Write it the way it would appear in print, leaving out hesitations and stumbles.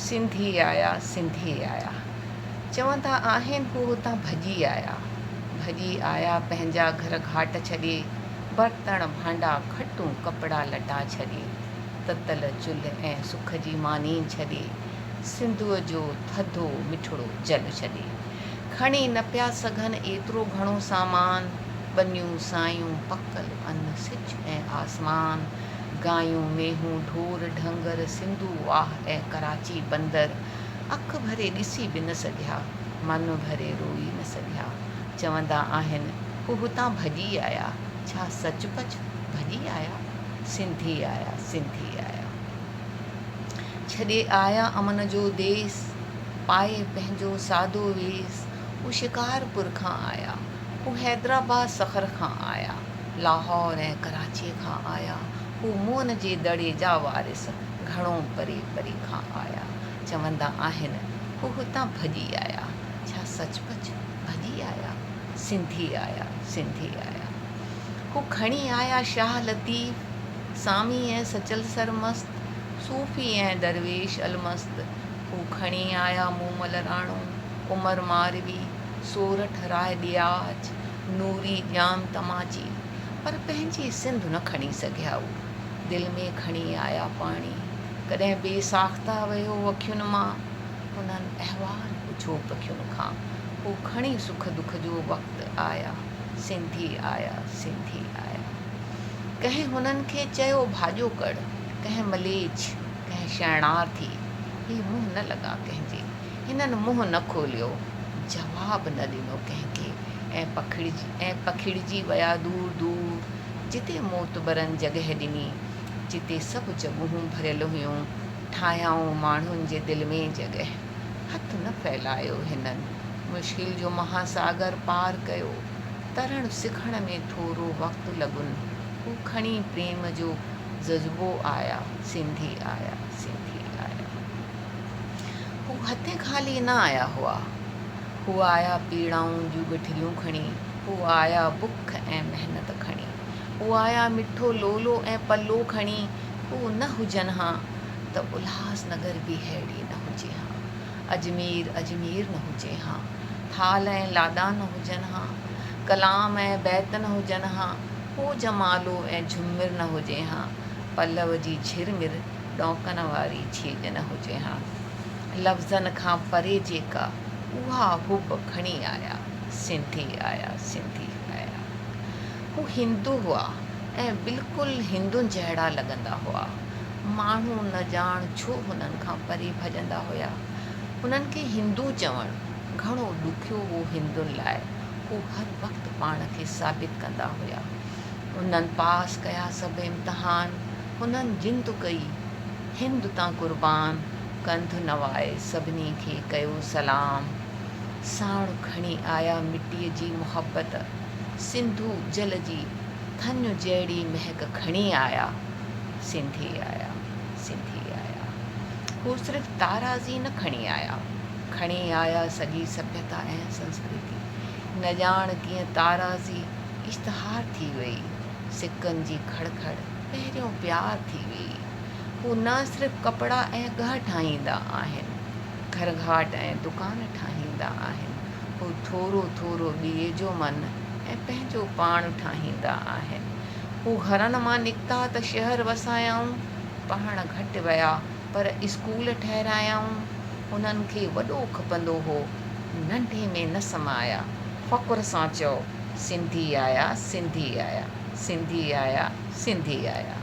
سنڌي آيا سنڌي آيا. چوندا آهن هو هتان ڀڄي آيا. ڀڄي آيا پنهنجا گهر گهاٽ ڇڏي، برتڻ ڀانڊا کٽون ڪپڙا لٽا ڇڏي، تتل چلهه ۽ سک جي ماني ڇڏي، سنڌوء جو ٿڌو مٺڙو جل ڇڏي. کڻي نه پيا سگهن ايترو گهڻو سامان، ٻنيون سايون پڪل ان سج ۽ آسمان، گايون مينهون ڍور ڍنگر سنڌو واهه ۽ ڪراچي بندر، اک ڀري ڏسي به نه سگهيا، من ڀري روئي نه سگهيا. چوندا آهن، هو هتان ڀڄي آيا. ڇا سچ پچ ڀڄي آيا؟ سنڌي آيا، سنڌي آيا. ڇڏي آيا امن جو ديس، پائي پنهنجو سادو ويس. هو شڪارپور کان آيا، هو حيدرآباد سکر کان آيا، لاهور ۽ ڪراچيء کان آيا. هو موهن جي دڙي جا وارث، گهڻو پري پري کان آيا. چوندا آهن، هو هتان ڀڄي آيا. ڇا سچ پچ ڀڄي آيا؟ سنڌي آيا، سنڌي آيا. هو کڻي آيا شاهه لطيف، سامي ۽ سچل سرمست، صوفي ۽ درويش المست. هو کڻي آيا مومل راڻو، عمر ماروي، سورٺ راء ڏياچ، نوري ڄام تماچي. پر پنهنجي سنڌ نه کڻي سگهيا هو. دل ۾ کڻي آيا پاڻي. ڪڏهن بي ساخته ويو اکين مان. انهن احوال پڇو پکين کان. هو کڻي سک دک جو وقت آيا. سنڌي آيا، سنڌي آيا. ڪنهن هنن کي چيو ڀاڄوڪڙ، ڪنهن مليڇ، ڪنهن شرڻارٿي. هي منهن نه لڳا ڪنهن جي. هنن منهن نه کوليو، جواب نه ڏنو ڪنهن کي ۽ ۽ پکڙجي ويا دور دور، جتي معتبرن جڳهه ڏني، جتي سڀ جڳهون ڀريل هيون، ٺاهيائون ماڻهن جي دل ۾ جڳهه. هٿ نه ڦهلايو هنن، مشڪل جو مها ساگر پار ڪيو. ترڻ سکڻ ۾ ٿورو وقت لڳن، هو کڻي پريم جو جذبو آيا، سنڌي آيا، سنڌي آيا. هو هٿين خالي نه آيا هئا. هو آيا پيڙائون جون ڳٺڙيون کڻي، هو آيا بک ۽ محنت کڻي، هو آيا مٺو لولو ۽ پلو کڻي، هو نه هجن ها ته الهاس نگر به ههڙي نه هجي ها، اجمير اجمير نه هجي ها، ٿال ۽ لاڏا نه هجن ها، ڪلام ۽ بيت نه هجن ها، هو جمالو ۽ جهمر نه هجي ها، پلو جي جهرمر ڏونڪن واري ڇيڄ نه هجي ها. لفظن کان پري جيڪا اها حب کڻي آيا، سنڌي آيا، سنڌي آيا. هو هندو هئا ۽ بلڪل هندن جهڙا لڳندا هئا. ماڻهو نه ڄاڻ ڇو هنن کان پري ڀڄندا هيا. هنن کي هندو چوڻ گهڻو ڏکيو هو هندن لاء. هو هر وقت پاڻ کي ثابت ڪندا هيا. هنن پاس ڪيا سڀ امتحان، هنن جند ڪئي هند تان قربان، ڪنڌ نوائي سڀني کي ڪيو سلام. ساڻ کڻي آيا مٽيء جي محبت، سنڌو جل جي ٿڃ جهڙي مهڪ کڻي آيا، سنڌي آيا، سنڌي آيا. هو صرف تارازي نه کڻي آيا، کڻي آيا سڄي سڀيتا ۽ سنسڪرتي. نه ڄاڻ ڪيئن تارازي اشتهار ٿي ويئي، سڪن جي کڙ کڙ پهريون پيار ٿي ويئي. هو نه صرف ڪپڙا ۽ ڳهه ٺاهيندا آهن، گهرگهاٽ ۽ دڪان ٺاهيندا آهن، هو ٿورو ٿورو ٻئي جو من ۽ پنهنجو پاڻ ٺاهيندا آهن. هو گهرن مان نڪتا ته شهر وسايائون، پڙهڻ گهٽ ويا پر اسڪول ٺهرايائون. هنن کي وڏو کپندو هو، ننڍي ۾ نه سمايا. فخر سان چئو، سنڌي آيا، سنڌي آيا، سنڌي آيا، سنڌي آيا.